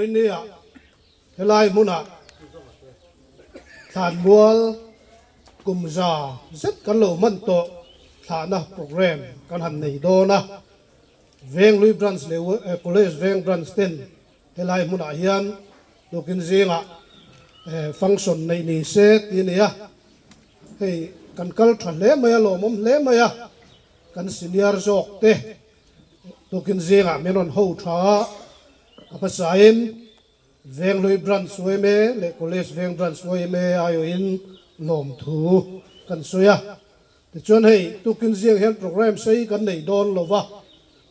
Vawinia helai hmunah thlanmual kum za zet kan lo hman tawh thlahna program kan han nei dawn a. Venglui Branch leh College Veng Branch ten helai hmunah hian tukin zingah function neih ni se tih a ni a. Hei kan kal tha hle mai a, lawmawm hle mai a, kan senior zawk te tukin zingah min rawn ho tha a, a hmasain Venghlui Branch yma leh College Veng Branch yma aiawhin lawmthu kan sawi a. Tichuan hei tukin zing hian programme sei kan nei dawn lo va,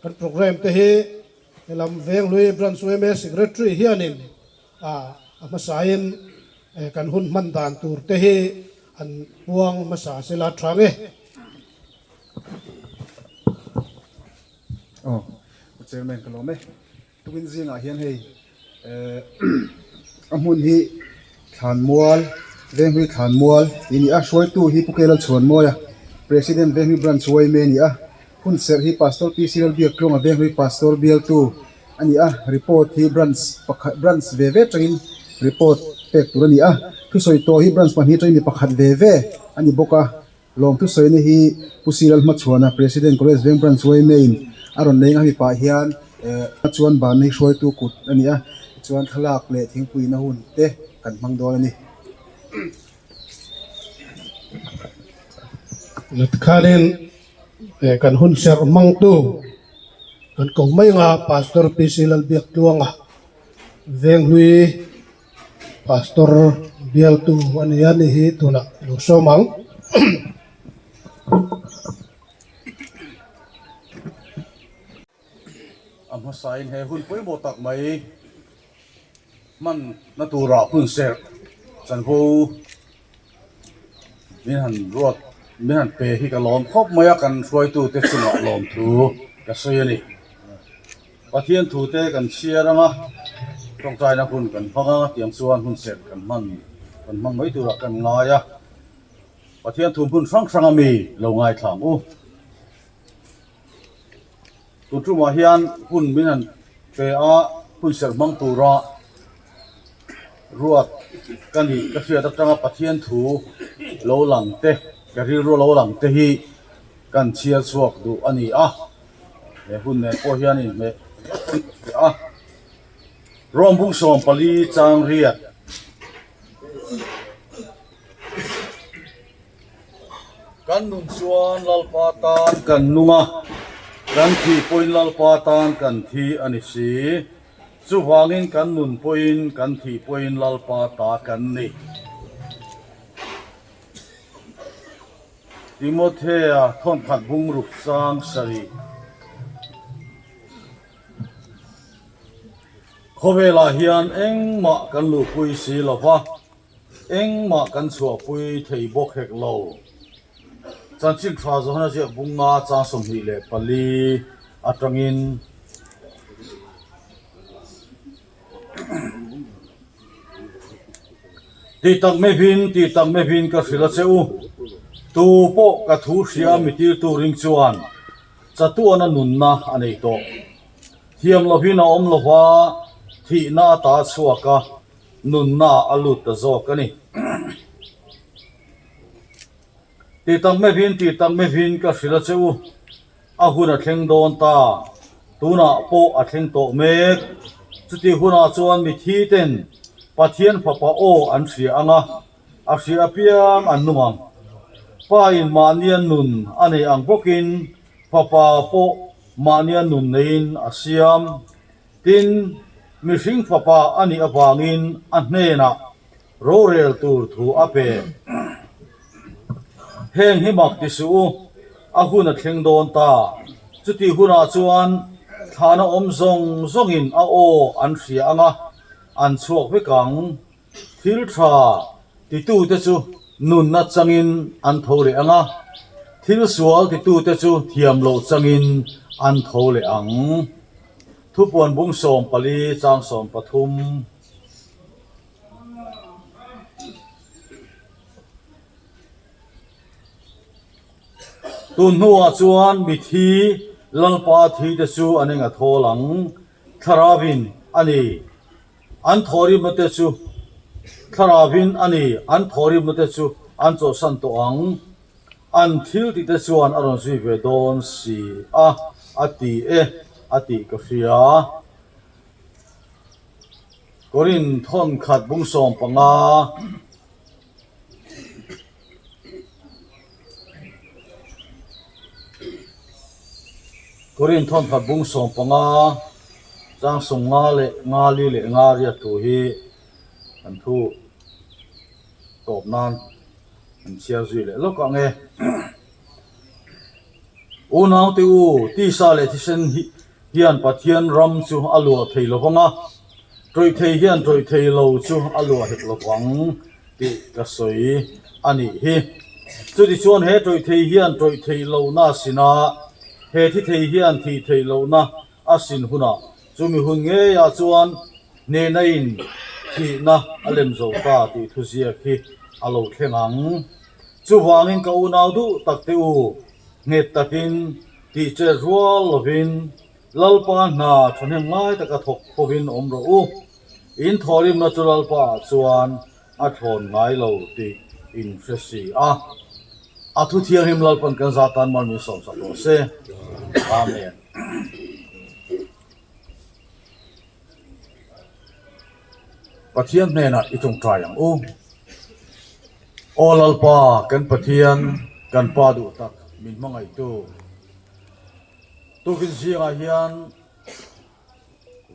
kan programme te hi helam Venghlui Branch yma Secretary hianin a hmasain kan hun hman dan tur te hi an puang hmasa sela tha nge. Aw, Pu Chairman ka lawm e. Tukin zingah hian hei a hmun hi Thlanmual, Venghlui Thlanmual tih a ni a, hruaitu hi Pu Kelal Chhuanmawia, President Venghlui Branch yma a ni a, hun serh hi Pastor PC Lalbiaktluanga Venghlui Pastor bialtu a ni a, report hi Branch pakhat Branch ve ve atangin report pek tur a ni a, thusawi tawh hi Branch pahnih atangin mi pakhat ve ve a ni bawk a. Lawmthu sawina hi Pu Siral Hmachhuana, President College Veng Branch yma in a rawn leng a hemi pah hian chuan banna hi hruaitu kut a ni a, tichuan thlalak leh thingpuina hun te kan hmang dawn a ni. Khanin kan hun serh hmangtu kan ko mai anga Pastor PC Lalbiaktluanga Venghlui Pastor bialtu a ni a ni hi tunah i lo sawm ang. A hmasain he hun pawimawh tak mai hmanna turah hun serh chanvo min han ruat min han pe hi ka lawm khawp mai a, kan hruaitute chungah lawmthu ka sawi a ni. Pathian thute kan chhiar ang a, tawngtaina hun kan hmang a, tiang chuan hun serh kan hman kan hmang mai turah kan ngai a, Pathian thu hmun hrang hrang a mi lo ngaithla ang u. Tun tumah hian hun min han pe a, hun serh hmang tura ruat ka nih ka hriat atanga Pathian thu lo lang te, ka rilru lo lang te hi kan chhiar chhuak duh a ni a. He hun nen pawh hian inhmeh a, Rawng bung 14 chang riat. Kan nun chuan Lalpa tan kan nung a, kan thih pawhin Lalpa tan kan thi a ni si. Chuvangin kan nun pawhin kan thih pawhin Lalpa ta kan ni. Timothea thawnkhat bungruk sang sarih. Khawvelah hian engmah kan luhpui si lo va, engmah kan chhuahpui thei bawk hek lo. Chanchin tha Johana ziak bunga chang 24 atangin. Tih tak mevin, tih tak mevin ka hrilh a che u. Tu pawh ka thu hria mi tir turin chuan chatuana nunna a nei tawh. Thiam lovin a awm lova, thihna a ta chhuak a, nunna a lut ta zawk a ni. Tih tak mevin, tih tak mevin ka hrilh a che u. A hun a thleng dawn ta, tunah pawh a thleng tawh mek. Chutih hunah chuan mithi ten Pathian Fapa aw an hria ang a, a hria apiang an nung ang. Pa in mahnia nun a nei ang bawkin Fapa pawh mahnia nun neiin a siam. Tin, mihring Fapa a nih avangin a hnenah rorel tur thu a pe. Heng hi mak ti suh u, a hun a thleng dawn ta. Chutih hunah chuan thlana awm zawng zawngin a aw an hria ang a, an chhuak vek ang. Thil tha titute chu nunna changin an tho leh ang a, thil sual titute chu thiam loh changin an tho leh ang. Thupuan bung 14 chang 13. Tun hnuah chuan mithi Lalpa thite chu an enga thawl ang, Thlarauin a ni. An thawhrimna te chu Thlarauvin a ni, an thawhrimna te chu an chawlhsan tawh ang. An thil tih te chuan a rawn zui ve dawn si a, a ti e, a tih ka hria. Korin thawn khat bung 15. Korin thawn khat bung 15 chang 50 leh nga li leh nga riat thu hi kan thu tawp nan an chhiar zui leh lawk ang e. Unaute u, tisa leh thisen hian Pathian ram chu a luah thei lo vang a, tawih thei hian tawih thei lo chu a luah hek lo vang tih ka sawi a nih hi. Chutichuan he tawih thei hian tawih theih lohna a sin a, he thi thei hian thih theih lohna a sin hunah chumi hun ngeiah chuan hnehna in thihna a lem zo ta tih thuziak hi a lo thleng ang. Chuvangin ka unau duh tak te u, nghet takin tih chet rual lovin Lalpa hna thahnem ngai taka thawk pawhin awm rawh u. In thawhrimna chu Lalpa ah chuan a thlawn ngai lo tih in hre si a. A thu thianghlim Lalpan kan za tan mal min sawmsak rawh se. Amen. Pathian hnenah i tawngtai ang u. Aw Lalpa, kan Pathian, kan Pa duh tak min hmangaihtu. Tukin zingah hian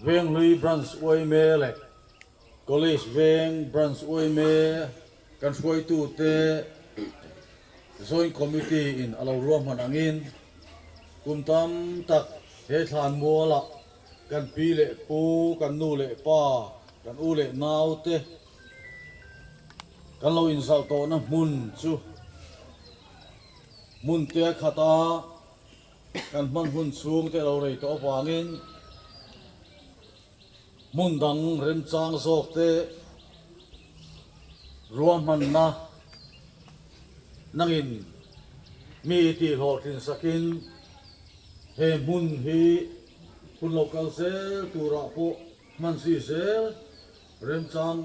Venghlui Branch Uaime leh College Veng Branch Uaime kan hruaitute Joint Committee in a lo ruahman angin kum tam tak he thlan mualah kan pi leh pu, kan nu leh pa, kan u leh naute kan lo inzalh tawhna hmun chu hmun te khata kan hman hun chhung te lo rei tawh avangin hmun dang remchang zawk te ruahmanna nangin mi tihhlawhtlin sakin he hmun hi hun lo kal zel turah pawh hman zui zel remchang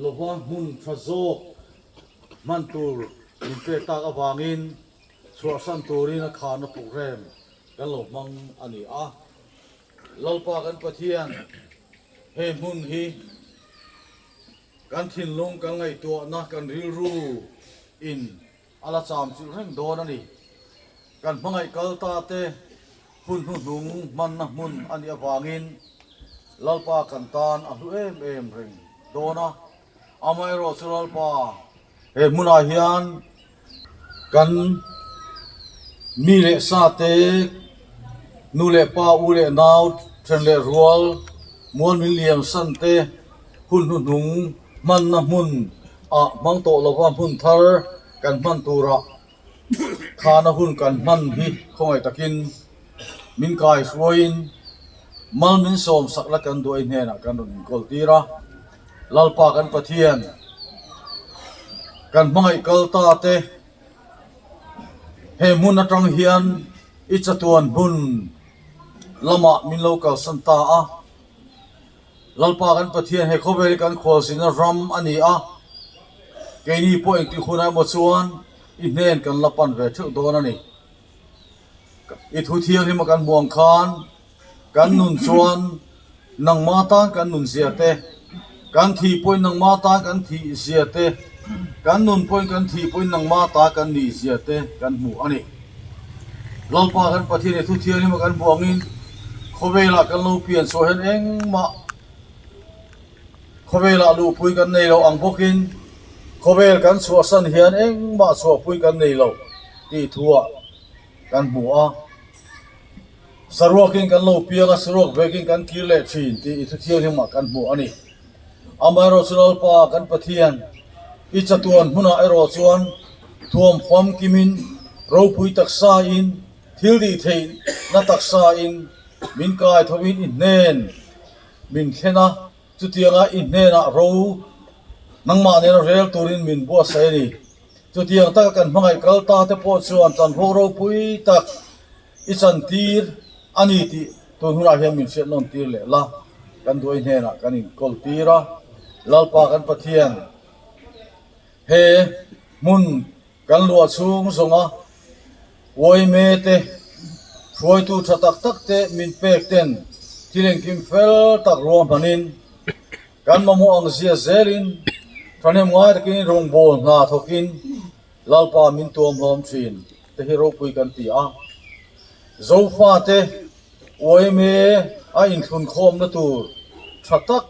lova hmun tha zawk hman tur min pek tak avangin chhuahsan turin a kharna program kan lo hmang a ni a. Lalpa kan Pathian, he hmun hi kan thinlung kan ngaihtuahna kan rilru in a la cham chilh reng dawn a ni. Kan hmangaih kal ta te hun hnuhnung hmanna hmun a nih avangin Lalpa kan tan a hlu em em reng dawn a. Amaherawhchu Lalpa, he hmunah hian Kan mi leh sa te, nu leh pa, u leh nau, then leh rual, mual min liam san te, hun hnuhnung hmanna hmun ah hmang tawh lova hmun thar kan hman turah khana hun kan hman hi khawngaih takin min kai hruaiin mal min sawm sak la kan duai hnenah kan rawn inkawl tir a. Lalpa kan Pathian, kan hmangaih kal ta te, he hmun atang hian i chatuan hmun lamah min lo kalsan ta a. Lalpa kan Pathian, he khawvel hi kan khualzina ram a ni a, keini pawh engtik hunah emaw chuan i hnen kan la pan ve theuh dawn a ni. I thu thianghlim a kan hmuh ang khan kan nun chuan nangma tan kan nun zia te, kan thih pawhin nangma tan kan thih zia te, kan nun pawhin kan thih pawhin nangma ta kan nih zia te kan hmu a ni. Lalpa kan Pathian i thu thianghlim a kan hmuh angin khawvelah kan lo pian chhuah hian engmah khawvelah luhpui kan nei lo ang bawkin khawvel kan chhuahsan hian engmah chhuahpui kan nei lo tih thuah kan hmu a. Saruakin kan lo piang a, saruak vekin kan kir leh thin tih i thuthianghlimah kan hmu a ni. Amaherawhchu Lalpa kan Pathian, i chatuan hmunah erawh chuan thuam famkimin, ropui taksain, thil dih theihna taksain min kai thovin i hnen min thlen a, chutianga i hnenah ro nangmah nena rel turin min buatsaih a ni. Chutiang taka kan hmangaih kal ta te pawh chuan chanvo ropui tak i chantir a ni tih tun hunah hian min hriat nawn tir leh la. Kan duai hnenah kan inkawl tir a, Lalpa kan Pathian he hmun kan luah chhung zawnga uaime te, hruaitu tha tak tak te min pek ten thil engkim fel tak ruahmanin kan mamawh ang zia zelin thahnem ngai takin rawngbâwl hna thawkin Lalpa min tuam hlawm thin te hi ropui kan ti a. Zofate uaime a inthlunkhawmna tur tha tak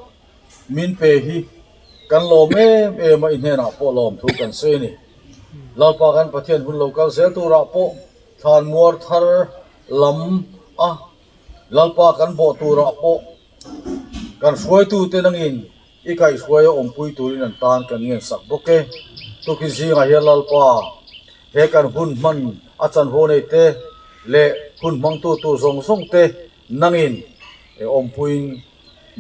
min pe hi kan lawm em em a, i hnenah pawh lawm thu kan sawi a ni. Lalpa kan Pathian hun lo kal zel turah pawh thlan muar thar lam a Lalpa kan bawh turah pawh kan hruaitute nangin i kaihhruai a awmpui turin an tan kan ngensak bawk e. Tukin zingah hian Lalpa he kan hun hman a chanvo nei te leh hun hmangtu tur zawng zawng te nangin awmpuiin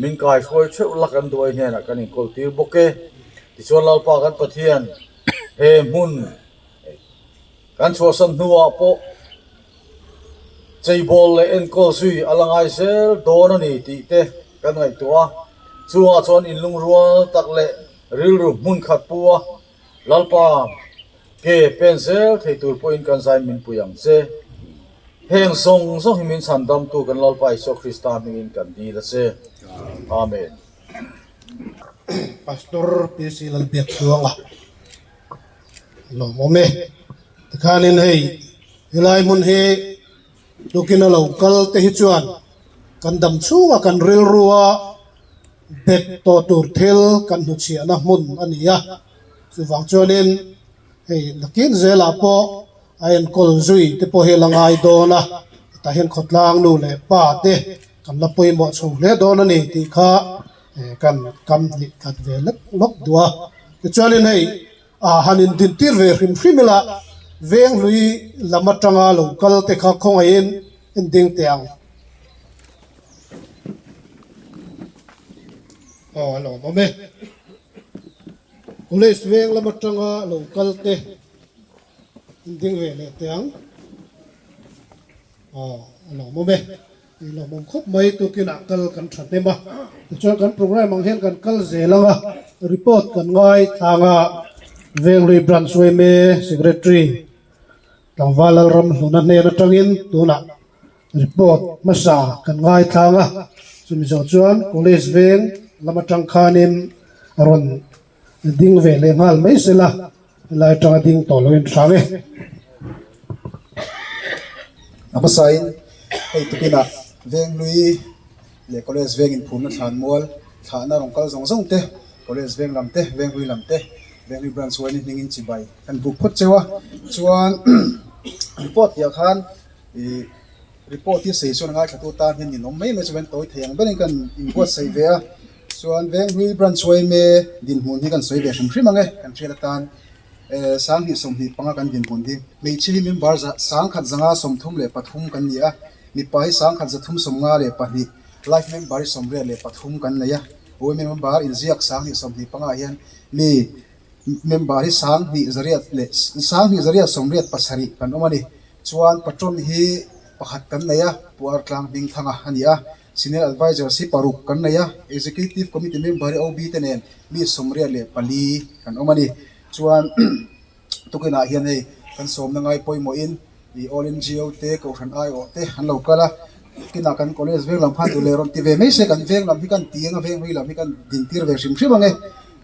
min kaihruai theuh la kan duai hnenah kan inkawl tir bawk e. Tichuan Lalpa kan Pathian he hmun kan chhuahsan hnuah pawh Cheibawl leh enkawl zui a la ngai zel dawn a ni tih te kan ngaihtuah a, chungah chuan inlungrual tak leh rilru hmun khat pu a, Lalpa ke pen zel thei tur pawhin kan zai min pui ang che. Heng zawng zawng hi min chhan damtu kan Lalpa Isua Krista hmingin kan dil a che. Amen. Pastor PC Lalbiakchhuanga lawmawm e. Tikhanin hei helai hmun hi tukin a lo kal te hi chuan kan dam chhunga kan rilrua bet tawh tur thil kan hnuchhiahna hmun a ni a. Chuvang chuanin hei nakin zelah pawh a enkawl zui te pawh hi la ngai dawn a, hetah hian khawtlang nu leh pa te kan la pawimawh chho hle dawn a ni tih kha kan kam hnih khat ve lek lawk duh a. Tichuanin hei A han indintir ve hrim hrim ila, Venghlui lam atanga lo kal te kha khawngaihin en ding teh ang. Aw a lawmawm e. College veng lam atanga lo kal te en ding ve leh teh ang. Aw a lawmawm e. I lawmawm khawp mai tukinah kal kan tha hnem a, tichuan kan programme ang hian kan kal zel ang a, report kan ngai tlang a, Venglui Branch yma Secretary Tlangval Lalramhluna hnen atangin tunah report hmasa kan ngai tlang a, chumi zawh chuan College veng lam atang khanin a rawn ding ve leh nghal mai sela, helai atanga ding tawh loin hrang e. A hmasain hei tukinah Venglui leh College veng inphumna thlan mual thlahna rawn kal zawng zawng te, College veng lam te, Venglui lam te, Venglui Branch huain hningin chibai kan buk phawt cheu a, chuan report tihah khan ih report hi sei chuan a ngaithlatu tan hian ninawm mai mai chuan tawi thei ang berin kan inbuatsaih ve a. Chuan Venghlui Branch yma dinhmun hi kan sawi ve hrim hrim ang e, kan hriat atan 2025 kan dinhmun hi hmeichhia hi member za 1133 kan ni a, mipa hi 1352, life member hi 83 kan nei a, yma member inziak 2025 ah hian mi member hi 2,000 leh 2,187 kan awm a ni. Chuan patron hi pakhat kan nei a, Pu Artlang Hmingthanga a ni a. Senior Advisors hi paruk kan nei a, Executive Committee member hi OB te nen mi 84 kan awm a ni. Chuan tukinah hian hei kan sawmna ngai pawimawhin ih All NGO te, Kohhran aiawh te an lo kal a, tukinah kan college veng lam khan duh leh rawn ti ve mai se kan veng lam hi kan ti ang a, veng hlui lam hi kan dintir ve hrim hrim ang e.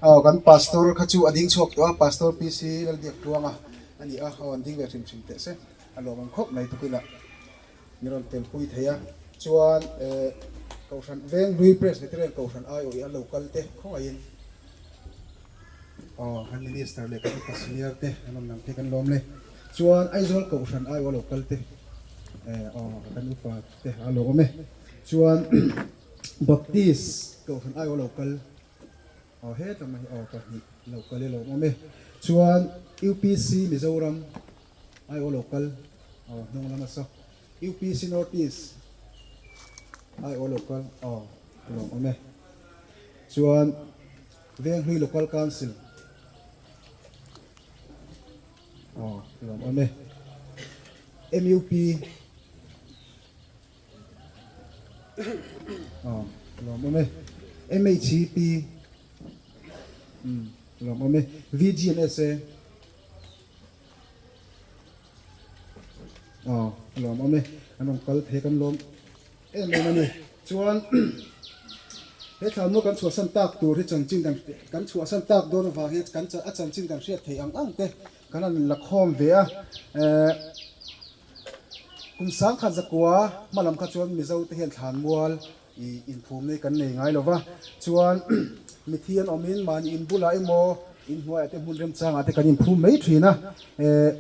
Aw kan Pastor kha chu a ding chhuak tawh a, Pastor PC Lalbiaktluanga a ni a, aw an ding ve hrim hrim teh se, a lawmawm khawp mai tukinah. Min rawn telpui thei a, chuan eh Kohhran Venghlui Presbyterian Kohhran aiawh i an lo kal te khawngaihin aw kan Minister leh kan upa senior te an awm lang te kan lawm le. Chuan Aizawl Kohhran aiawh a lo kal te eh aw kan upa te a lo awm e. Chuan Baptist Kohhran aiawh a lo kal aw heta mai aw pahnih lo kal i lawm awm e. Chuan UPC Mizoram Aiaw lo kal aw hnung lama saw UPC North East aiaw lo kal aw lawm awm e chuan Venghlui Local Council aw lawm awm e MUP aw Lawmawm e. MHP Umm lawmawm e. VGNSA Aw lawmawm e. An rawn kal phei kan lawm em em a ni. Chuan he thlanmual kan chhuahsan tak tur hi chanchin kan kan chhuahsan tak dawn avang hian kan a chanchin kan hriat theih ang ang te kan han la khawm ve a. Ehh kum sangkhat zakua hma lam kha chuan Mizo te hian thlanmual ih inphum nei kan nei ngai lo va. Chuan mithi an awmin mahni inbulah emaw inhnuaiah te hmun remchangah te kan inphum mai thin a. Ehh.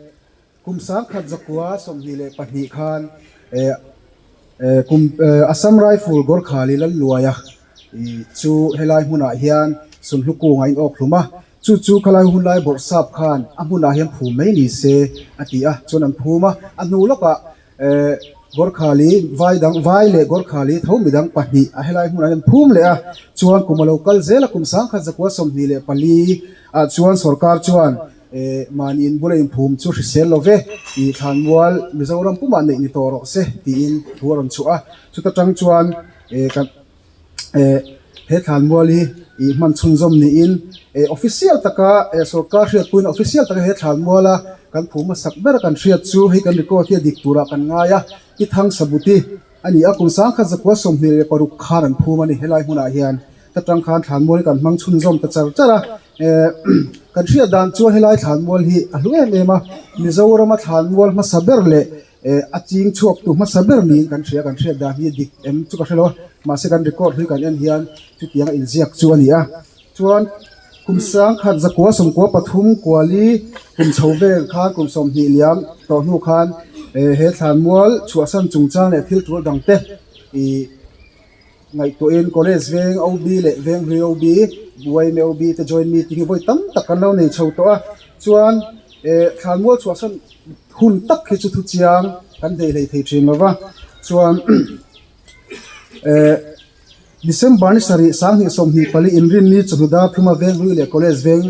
Kum 1922 khan kum Assam Rifle Gorkhali Lalluaia chu helai hmunah hian Sunhlu kung a inawk hlum a, chu chu khalai hunlai bawrhsap khan a hmunah hian phum mai ni se a ti a, chuan an phum a, a hnu lawkah Gorkhali vai dang vai leh Gorkhali tho midang pahnih a helai hmunah hian an phum leh a, chuan kum a lo kal zel a, kum 1924 ah chuan sorkar chuan Mahni in bula inphum chu hrisel lo ve, tih thlanmual Mizoram pumah neih ni tawh rawh se tiin thu a rawn chhuah a. Chuta tang chuan kan he thlanmual hi ih hman chhunzawm niin official taka sorkar hriatpuiin official taka he thlanmuala kan phum hmasak ber a kan hriat chu hei kan record hi a dik turah kan ngai a, Pi Thangsabuti a ni a, kum 1926 khan an phum a ni helai hmunah hian. Ta tang khan thlanmual hi kan hmang chhunzawm ta char char a, eh kan hriat dan chuan helai thlanmual hi a hlu em em a, Mizorama thlanmual hmasa ber leh eh a ching chhuak tu hmasa ber niin kan hria, kan hriat dan hi dik em chu ka hre lo a, mahse kan record hlui kan en hian chutiang a inziak chu a ni a, chuan kum 1993 kuali kum chho vel khan kum 20 liam tawh hnu khan eh he thlanmual chhuahsan chungchang leh thil tul dang te ih. Ngaihtuahin College veng OB leh Venghlui OB, Buaime OB te joint meeting hi vawi tam tak kan lo nei chho tawh a, chuan eh thlanmual chhuahsan hun tak hi chu thu chiang kan hlei hlei thei thin lo va, chuan eh December ni sarih 2024 inrinni chawhnu dar thuma Venghlui leh College veng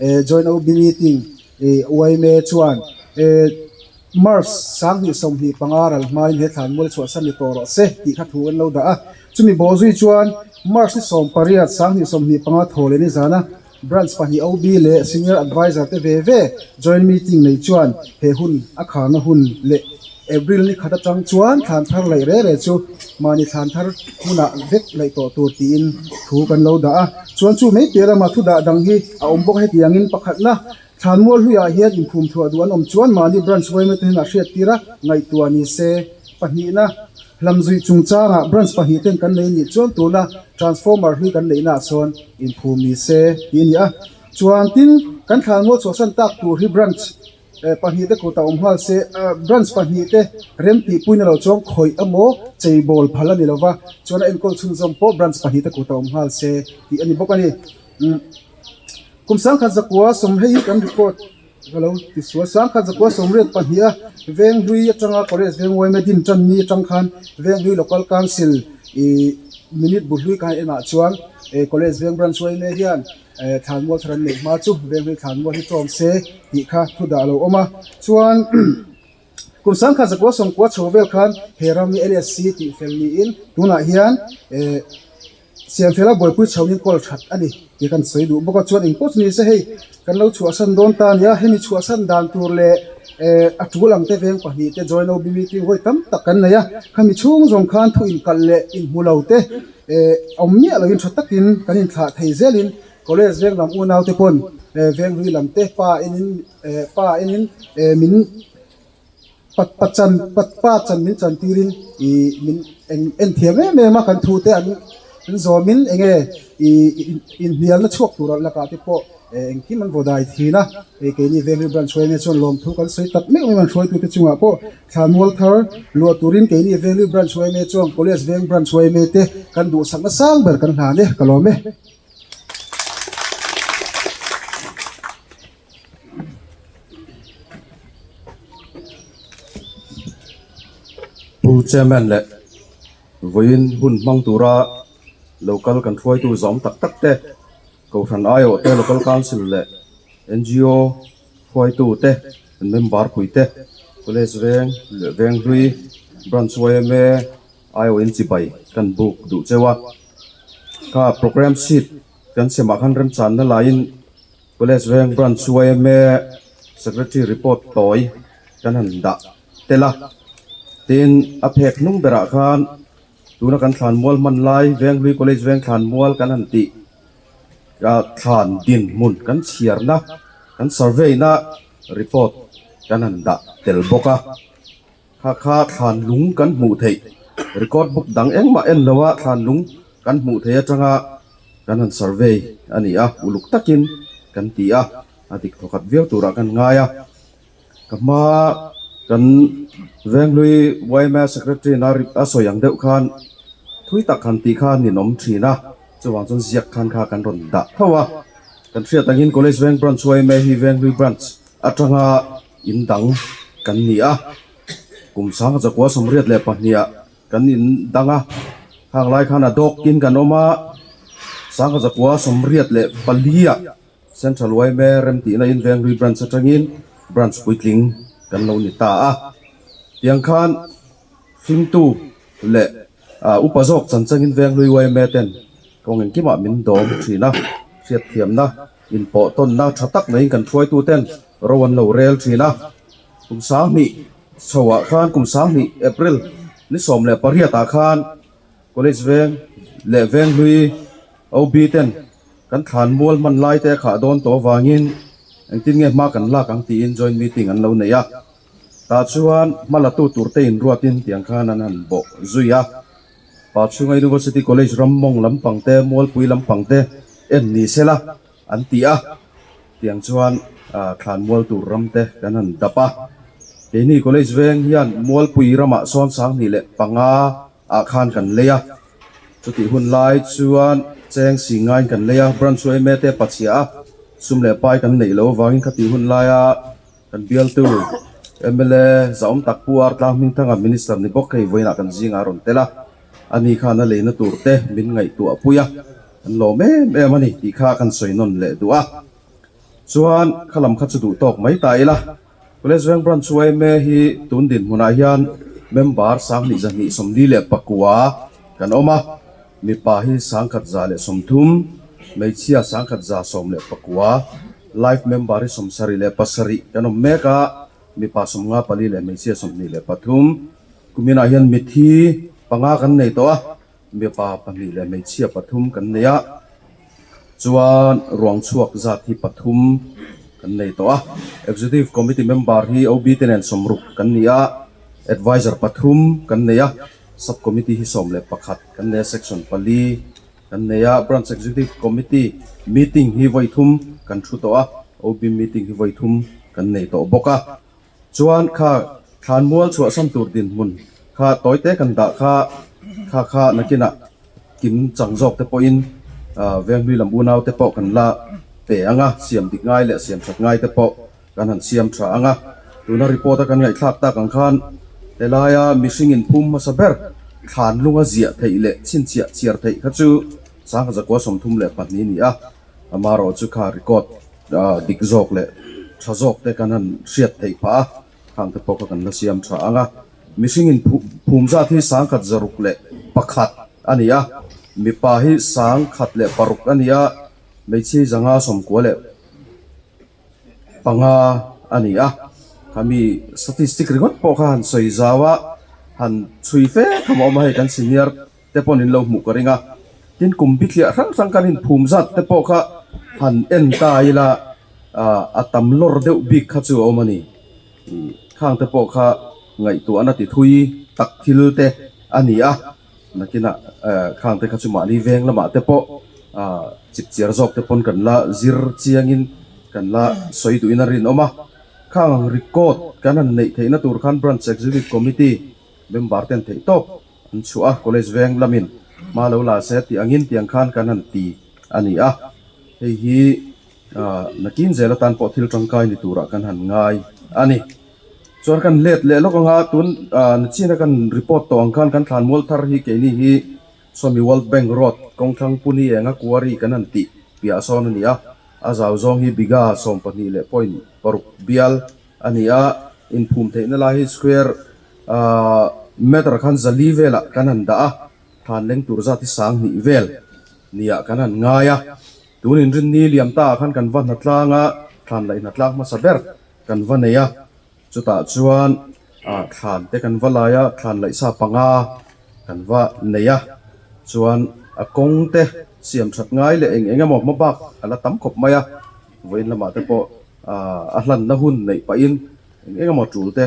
eh joint OB meeting eh Uaime chuan eh March 2025 ral hmain he thlanmual chhuahsan ni tawh rawh se tih kha thu an lo dah a. Chumi bawh zui chuan March ni 18 2025 thaw leh nizana Branch pahnih OB leh Senior Adviser te ve ve Joint Meeting nei chuan he hun a kharna hun leh April ni khat atang chuan thlan thar laih re re chu mahni thlan thar hmunah vek laih tawh tur tiin thu kan lo dah a. Chuan chu mai piah lama thu dah dang hi a awm bawk a hetiangin pakhatna Thlanmual hluiah hian inphum thuah duh an awm chuan mahni branch yma te hnenah hriattir a, ngaihtuah ni se. Pahnihna, Hlamzuih chungchangah branch pahnih ten kan nei nih chuan tuna transformer hlui kan neihnaah sawn inphum ni se tih a ni a. Chuan tin, kan thlanmual chhuahsan tak tur hi branch pahnih te kutah awm nghal se, branch pahnih te rem tihpuina lo chuan khawih emaw cheibawl phal a ni lova, chuan a enkawl chhunzawm pawh branch pahnih te kutah awm nghal se tih a ni bawk a ni. Kum 1910 hei hi kan record ka lo ti sual 1982 a Venghlui atanga College Veng Uaime din tan ni atang khan Venghlui Local Council ih minute bu hlui khan enah chuan eh College Veng Branch Uaime hian eh thlanmual thar an neih hma chu Venghlui thlanmual hi tlawm se tih kha thu dah a lo awm a chuan Kum 1990 chho vel khan he ram hi LSC tih fel niin tunah hian eh Siamfela buaipui chhoin kawl that a ni tih kan sawi duh bawk a, chuan engpawh chu ni se hei kan lo chhuahsan dawn ta a nia, hemi chhuahsan dan tur leh eh a tul ang te veng pahnih te join OB meeting vawi tam tak kan nei a, khami chhung zawng khan thu inkalh leh inhmu lo te eh awm miah loin tha takin kan inthlah thei zelin college veng lam unau te pawn eh venghlui lam te pa enin eh pa enin eh min Pat pa chan pat pa chan min chan tirin ih min eng en thiam em em a kan thu te an an zawmin eng nge ih inhnialna chhuak tur lakah te pawh eh engkim an vaw dai thin a hei keini Venghlui Branch hruai chuan lawmthu kan sawi tak meuh meuh an hruaitute chungah pawh thlanmual thar luah turin keini Venghlui Branch hruai chuan College Veng Branch hruai te kan duhsakna sang ber kan hlan e ka lawm e. Pu Chairman leh vawiin hun hmang tura local kan hruaitu zawm tak tak te, Kohhran aiawh te, Local Council leh ngo hruaitu te, an member pui te, College veng leh Venghlui Branch yma aiawhin chibai kan buk duh cheu a. Kha programme sheet kan semah khan remchanna laiin College Veng Branch yma Secretary report tawi kan han dah tel a. Tin, a phek hnung berah khan tuna kan thlanmual hman lai Venghlui College Veng thlanmual kan han tih thlan dinhmun kan chhiarna kan survey na report kan han dah tel bawk a. Kha kha thlan lung kan hmuh theih record book dang engmah en lo a thlan lung kan hmuh theih atanga kan han survey a ni a, uluk takin kan ti a, a dik thawkhat viau turah kan ngai a. Ka hma kan Venghlui yma Secretary na a sawi ang deuh khan thui tak han tih kha ninawm thin a, chuvang chuan ziak khan kha kan rawn dah tho a. Kan hriat angin College Veng Branch yma hi Venghlui Branch atanga in dang kan ni a, kum sangha chakua 82 ah kan in dang a, khang lai khan a dawkin kan awm a, 1984 ah Central yma remtihna in Venghlui Branch atangin Branch puitling kan lo ni ta a, tiang khan hringtu leh upa zawk chanchangin Venghlui yma ten kawng engkimah min dawm thin a, hriatthiamna inpawh tawnna tha tak neiin kan hruaituten ro an lo rel thin a. Kum 2000 chhoah khan kum 2000 April ni 18 ah khan College Veng leh Venghlui OB ten kan thlan mual hman lai te a khah dawn tawh avangin engtin nge hma kan lak ang tiin joint meeting an lo nei a. Tah chuan hma la tu tur te inruatin tiang khan an han bawh zui a. Pachhunga University College ram mawng lampang te, Mualpui lampang te en ni sela an ti a. Tiang chuan thlan mual tur ram te kan han dap a. Keini College veng hian Mualpui ramah sawn 2005 ah khan kan lei a. Chutih hun lai chuan cheng si ngaiin kan lei a, Branch yma te pachhia a, sum leh pai kan neih loh avangin khatih hun laia Kan bialtu mla zahawm tak Pu R Tlang Hmingthanga Minister ni bawk hei vawiinah kan zingah a rawn tel a, ani khan a leina tur te min ngaihtuah pui a, kan lawm em em a ni tih kha kan sawi nawn leh duh a. Chuan kha lam kha chu duh tawk mai ta ila, College Veng Branch yma hi tun dinhmunah hian member 2249 kan awm a, mipa hi 1130, hmeichhia 1119, Life member hi 77 kan awm mek a, mipa 54 leh hmeichhia 23. Kuminah hian mithi panga kan nei tawh a, mipa pahnih leh hmeichhia pathum kan nei a, chuan ruang chhuak zat hi pathum kan nei tawh a. Executive Committee member hi OB te nen 60 kan ni a, Adviser pathum kan nei a, Sub Committee hi 11 kan nei a, Section pali. Kan nei a, Branch Executive Committee meeting hi vawi thum kan thu tawh a, OB meeting hi vawi thum kan nei tawh bawk a. Chuan kha thlanmual chhuahsan tur dinhmun kha tawite kan dah kha, kha kha nakinah kim chang zawk te pawhin Venghlui lam unau te pawh kan la pe ang a, siam dik ngai leh siam that ngai te pawh kan han siam tha ang a. Tuna report a kan ngaihthlak tak ang khan helaia mihring inphum hmasa ber thlan lunga ziah theih leh chhinchhiah chhiar theih kha chu 1932 a ni a, amaherawh chu kha record dik zawk leh tha zawk te kan han hriat theih phah a, khang te pawh kha kan la siam tha ang a. Mihring inphum zat hi 1601 a ni a, mipa hi 1006 a ni a, hmeichhia hi 595 a ni a, khami statistic ringawt pawh kha han sawi zau a, han chhui fe tham a awm a, hei kan senior te pawhin in lo hmuh ka ring a, tin kum bithliah hrang hrang kan inphum zat te pawh kha han en ta ila a tam lawr deuh bik kha chu a awm a ni, khang te pawh kha ngaihtuahna ti thui tak thil te a ni a. Nakinah khang te kha chu mahni veng lamah te pawh chip chiar zawk te pawn kan la zir chiangin kan la sawi duhin a rinawm a. Khang ang record kan han neih theihna tur khan Branch Executive Committee member ten theih tawp an chhuah a, College veng lamin hma lo la se tih angin tiang khan kan han ti a ni a. Hei hi nakin zel atan pawh thil tangkai ni turah kan han ngai a ni. Chuan kan let leh lawk anga tun nachina kan report tawh ang khan kan thlan mual thar hi keini hi sawmi World Bank Road kawngthlang Puni enga quarry kan han tih piah sawn a ni a, a zau zawng hi bigha 12 leh point paruk bial a ni a, inphum theihna lai hi square meter khan 400 velah kan han dah a, thlan leng tur zat hi 2000 vel. Niah kan han ngai a, tun inrinni liam ta ah khan kan va hnatlang a, thlan laih hnatlang hmasa ber kan va nei a, chutah chuan ah thlan te kan va lai a, thlan laih sa panga kan va nei a, chuan a kawng te siam that ngai leh eng eng emaw hma bak a la tam khawp mai a, vawiin lamah te pawh ah a hlanna hun neih pahin eng eng emaw tul te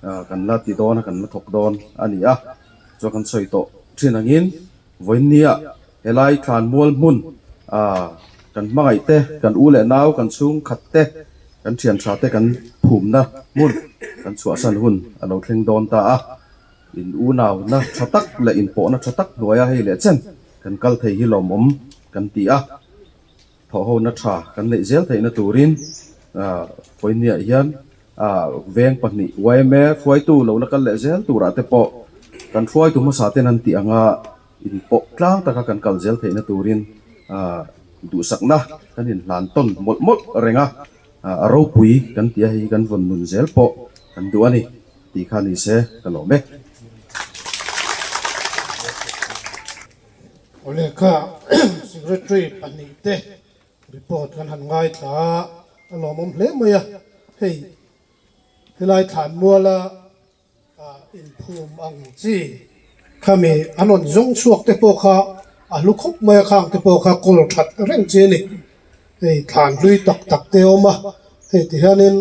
ah kan la ti dawn a, kan la thawk dawn a ni a, chuan kan sawi tawh thin angin. Vawiinnia helai thlanmual hmun a kan hmangaih te, kan u leh nau, kan chhungkhat te, kan thian tha te kan phumna hmun kan chhuahsan hun a lo thleng dawn ta a. In unauna tha tak leh inpawhna tha tak hnuaia hei leh chen kan kal thei hi lawmawm kan ti a. Thawhhona tha kan neih zel theihna turin Vawiinniah hian veng pahnih yma hruaitu lo la kal leh zel turah te pawh kan hruaitu hmasa ten an tih anga inpawh tlang taka kan kal zel theihna turin duhsakna kan inhlan tawn mawlh mawlh reng a, a ropui kan tih a hei kan vawn nun zel pawh kan duh a ni tih kha ni se ka lawm e. Awle kha Secretary pahnihte report kan han ngaithla a, a lawmawm hle mai a, hei helai thlanmuala inphum ang chi khami an rawn zawng chhuak te pawh kha a hlu khawp mai a, khang te pawh kha kawl that reng chi a ni, hei thlan hlui tak tak te a awm a, hei tihianin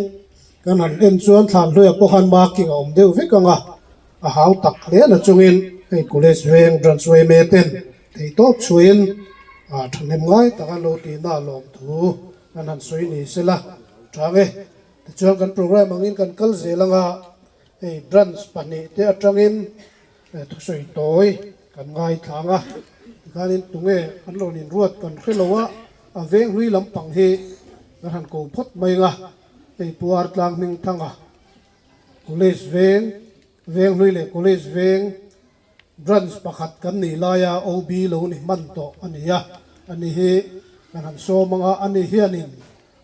kan han en chuan thlan hluiah pawh khan marking a awm deuh vek ang a. A hau tak hle na chungin hei College veng branch yma ten theihtawp chhuiin thahnem ngai tak an lo tihna lawmthu an han sawi ni sela chang e. Tichuan kan programme angin kan kal zel anga hei branch pahnihte atangin thusawi tawi kan ngaithlang a, tikhanin tunge an rawn inruat kan hre lo a, a veng hlui lampang hi kan han ko phawt mai anga hei Pu Artlang Hmingthanga College veng, Venghlui leh College veng branch pakhat kan nih laia OB lo ni hman tawh a ni a, ani hi kan han sawm ang a, ani hianin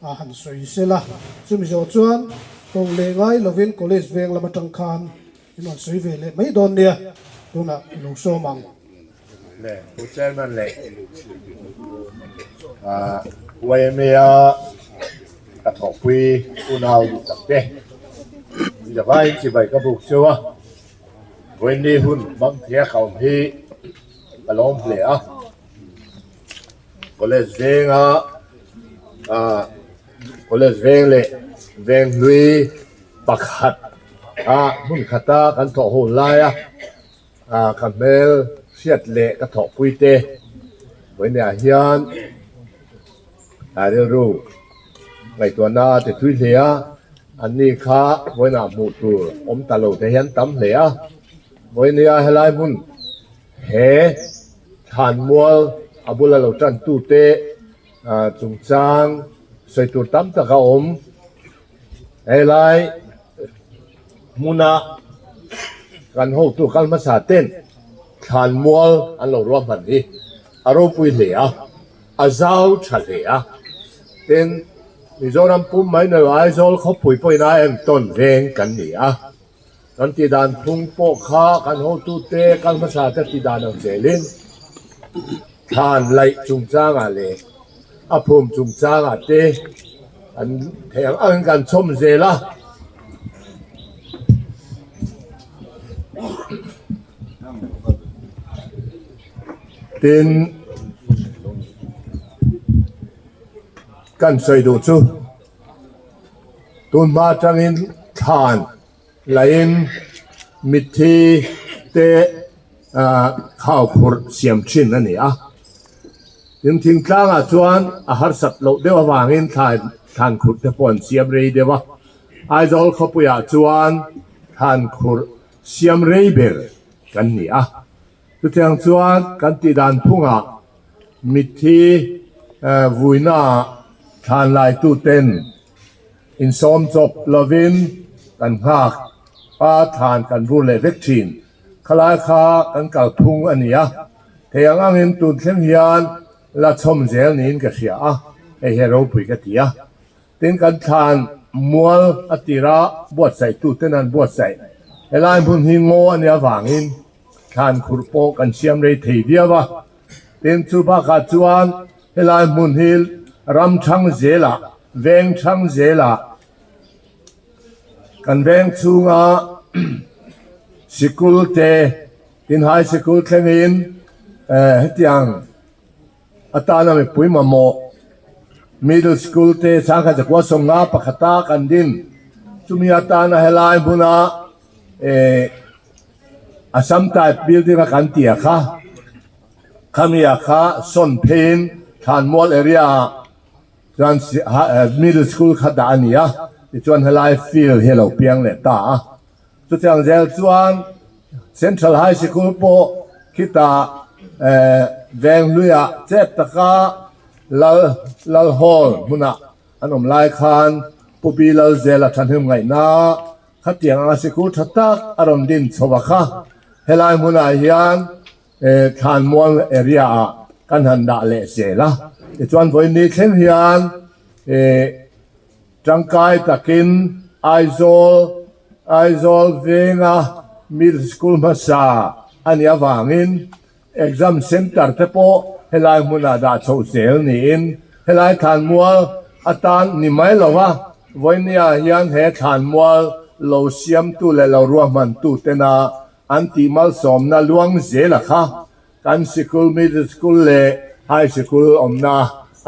a han sawi sel a, chumi zawh chuan ko leh ngai lovin College veng lam atang khan in rawn sawi ve leh mai dawn nia, tunah i lo sawm ang. Le Pu Chairman leh YMA-a ka thawhpui unau duh tak te zavaiin chibai ka buk cheu a, vawiinni hun hmang thei a ka awm hi ka lawm hle a, college venga college veng leh venghlui pakhat a hmun khata kan thawh hun laia. Ka hmel hriat leh ka thawhpui te vawiinah hian rilru ngaihtuahna a ti thui hle a, anni kha vawiinah hmuh tur awm ta lo te hian tam hle a, vawiinia helai hmun he thlanmual a bula lo tan tute chungchang sawi tur tam tak a awm helai. Hmuna kan hotu kal hmasa ten thlanmual an lo ruahman hi a ropui hle a, a zau tha hle a. Tin, Mizoram pum mai ni lo Aizawl khawpui pawhin a entawn veng kan ni a. Kan tihdan phung pawh kha kan hotute kal hmasa te tihdan ang zelin thlan laih chungchangah leh a phum chungchangah te an theih ang angin kan chhawm zel a. Tin, kan sawi duh chu tun hma atangin thlan laiin mitthi te khau phurh siam thin a ni a. Tin, thingtlangah chuan a harsat loh deuh avangin thlan khurh te pawh an siam rei deuh a. Aizawl khawpuiah chuan thlan khurh siam rei ber kan ni a. Chutiang chuan kan tihdan phungah mitthi vuinaah thlan laituten insawm chawp lovin kan nghak a, thlan kan vur leh vek thin. Khalai kha kan kalphung a ni a, thei ang angin tun thleng hian la chhawm zel niin ka hria a, hei hi a ropui ka ti a. Tin kan thlan mual a tira buatsaihtu ten an buatsaih. Helai hmun hi ngaw a nih avangin thlan khurh pawh kan siam rei thei viau a. Tin, chu bakah chuan helai hmun hi ram thang zelah, veng thang zelah kan veng chhunga sikul te, tin high sikul thlengin hetiang atana mipui mamawh middle school te changkhat zakua sawmnga pakhata kan din chumi atana helai hmuna eh Assam type building a kan tih a kha khami a kha sawn pheiin Thlanmual area ah chuan middle school kha dah a ni a tichuan helai field hi a lo piang leh ta a chutiang zel chuan Central High Sikul pawh khitah eh Venghluiah chet taka Lal Lal Hall hmunah an awm lai khan Pu Pi Lalzela thahnem ngaihna Khatiang anga sikul tha tak a rawn din chho a kha. Helai hmunah hian Thlanmual area ah kan han dah leh zel a. Tichuan vawiin ni thleng hian tangkai takin Aizawl Aizawl venga middle school hmasa a nih avangin Exam Centre te pawh helai hmunah dah chhoh zel niin helai thlanmual atan ni mai lo va, vawinia hian he thlanmual lo siamtu leh lo ruahmantu tena an tih malsawmna luang zela kha kan sikul middle school leh high sikul awmna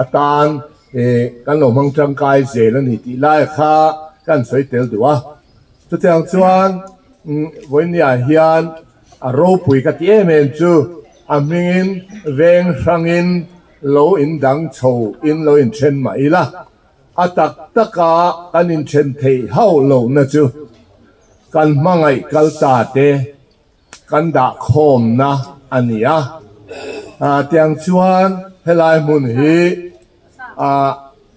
atan kan lo hmang tangkai zel a ni tih lai kha kan sawi tel duh a. Chutiang chuan vawinia hian A ropui ka ti em em chu a hmingin veng hrangin lo indang chho in lo inthen mah ila, a tak taka kan inthen theih hauh lohna chu kan hmangaih kal ta te kan dah khawmna a ni a. Tiang chuan helai hmun hi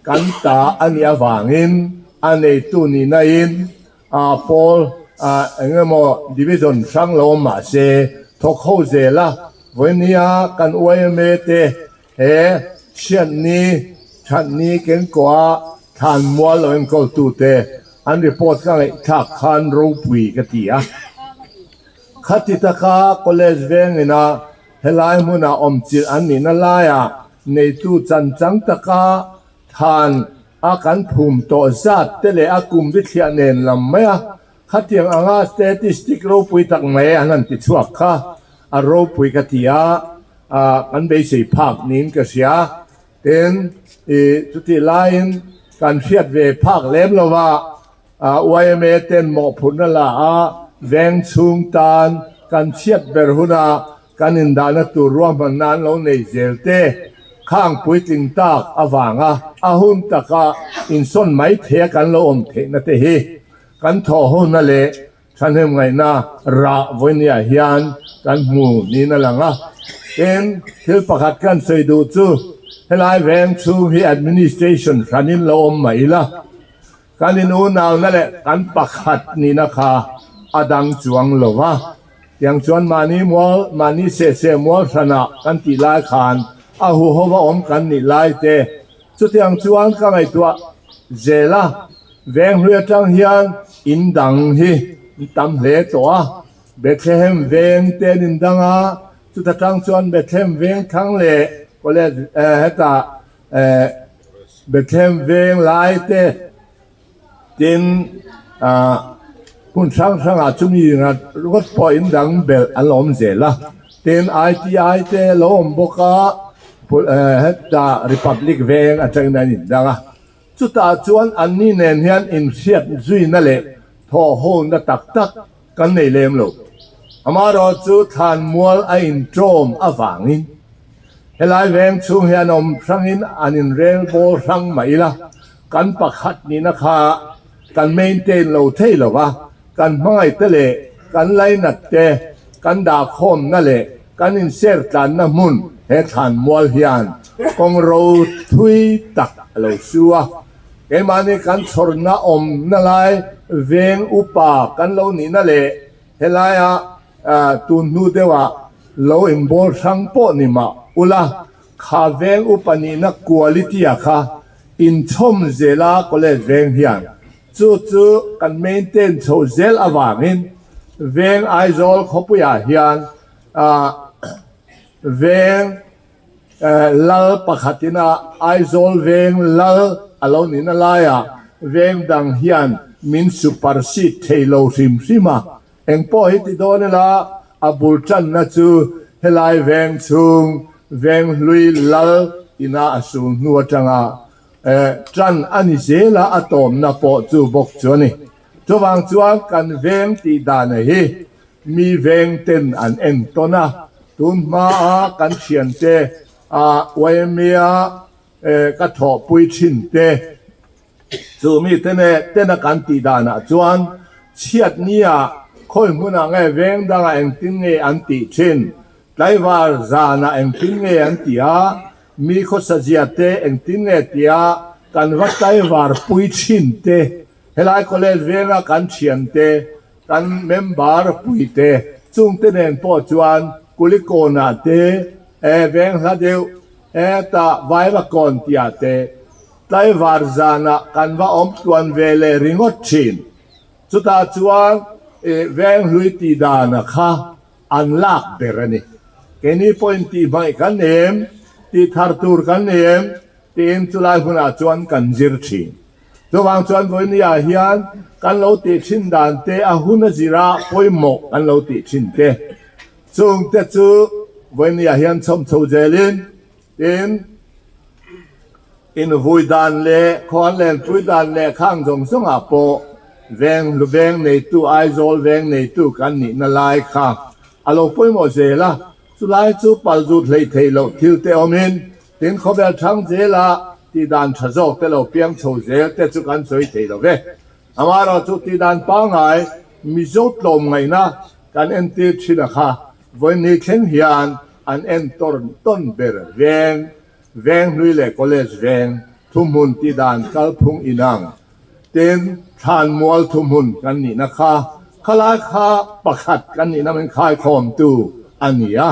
kan ta a nih avangin a neitu nihna in A pawl ah eng emaw division hrang lo awm mah se thawk ho zel a, vawinia kan yma te he chhiatni thatni kenkawha thlan mual lo enkawl tu te an report ka ngaihthlak khan ropui ka ti a. Khati taka college vengina helai hmuna awmchilh an nihna laiah neitu chanchang taka thlan A kan phum tawh zat te leh a kum bithliah nen lam mai a, khatiang anga statistic ropui tak mai an han ti chhuak kha a ropui ka ti a, kan beisei phak niin ka hria. Tin, i chutih laiin kan hriat ve phak lem lo va, yma ten mawhphurhna la a, veng chhung tan kan chhiat ber huna Kan indahna tur ruahmanna an lo nei zel te, khang puitling tak avanga a hun taka insawn mai theia kan lo awm theihna te hi kan thawh hona leh thahnem ngaihna rah vawinia hian kan hmu niin a lang a. Tin, thil pakhat kan sawi duh chu helai veng chhung hi administration hranin lo awm mai ila, Kan in unauna leh kan pakhat nihna kha a dang chuang lo va, tiang chuan mahni mual, mahni sehseh mual hranah kan tih lai khan a huhova awm kan nih lai te chutiang chuan ka ngaihtuah zel a, Venghlui atang hian in dang hi an tam hle tawh a, Bethlehem veng te an in dang a, chuta tang chuan Bethlehem veng thlang leh college hetah Bethlehem veng lai te tin hmun hrang hrangah chumi rat ringawt pawh in dang belh an lo awm zel a, tin ITI te a lo awm bawk a hetah Republic veng atangin an in dang a, chutah chuan anni nen hian inhriat zuina leh thawhhona tak tak kan nei lem lo. Amaherawhchu thlanmual a inṭawm avangin Helai veng chhung hian awm hrangin an inrel bawl hrang mah ila, kan pakhat nihna kha kan maintain lo thei lo va, kan hmangaihte leh kan lainat te kan dahkhawmna leh kan inser tlanna hmun he thlanmual hian kawng ro thui tak a lo su a. Keimahni kan chhawrna awmna lai veng upa kan lo nihna leh helaia Tun hnu deuhah lo inbawl hrang pawh ni mah ula, kha veng upa nihna quality-a kha inchhawm zela college veng hian chu chu kan maintain chho zel avangin veng Aizawl khawpuiah hian veng. Lal pakhatin a Aizawl veng lal a lo nihna laiah veng dang hian min supersede thei lo hrim hrim a. Engpawh hi ti dawn ila a bul tanna chu helai veng chhung veng hlui lal ina a sul hnu atanga tan a ni zel a, a tawmna pawh chu bawk chu a ni. Chuvang chuan kan veng tih dana hi mi veng ten an en tawn a, tun hmaa kan thiante a YMA ka thawhpui thin te, Chu mite neh tena kan tih danah chuan chhiat nia khawi hmunah nge veng dangah engtin nge an tih thin, tlaivar zanah engtin nge an tih a, mi khawsazia te engtin nge tia kan va tlaivar pui thin te, helai college venga kan thian te, kan member pui te, chungte nen pawh chuan Kulikawnah te, veng hla deuh hetah Vaivakawn tihah te, Tlaivar zanah kan va awm tluan ve leh ringawt thin. Chutah chuan i venghlui tih dana kha an lak ber a ni. Keini pawhin tih hmaih kan ni em, tih thar tur kan ni em tiin chulai hmunah chuan kan zir thin. Chuvang chuan vawinia hian kan lo tih thin dan te a hun a zira pawimawh kan lo tih thin te. Chungte chu vawinia hian chhawm chho zelin Tin, invui dan leh khuan lenpui dan leh khang zawng zawngah pawh veng hlu veng neitu Aizawl veng neitu kan nihna lai kha a lo pawimawh zel a, chulai chu palzut hleih theih loh thil te awmin tin khawvel thang zela tihdan tha zawk te lo piang chho zel te chu kan sawi thei lo ve. Amaherawhchu tihdan pangngai Mizo tlawmngaihna kan entir thin a kha Vawini thleng hian an en tawn tawn ber veng, Venghlui leh College veng thuhmun tihdan kalphung inang. Tin, Thlanmual thuhmun kan nihna kha khalai kha pakhat kan nihna min khaikhawmtu a ni a.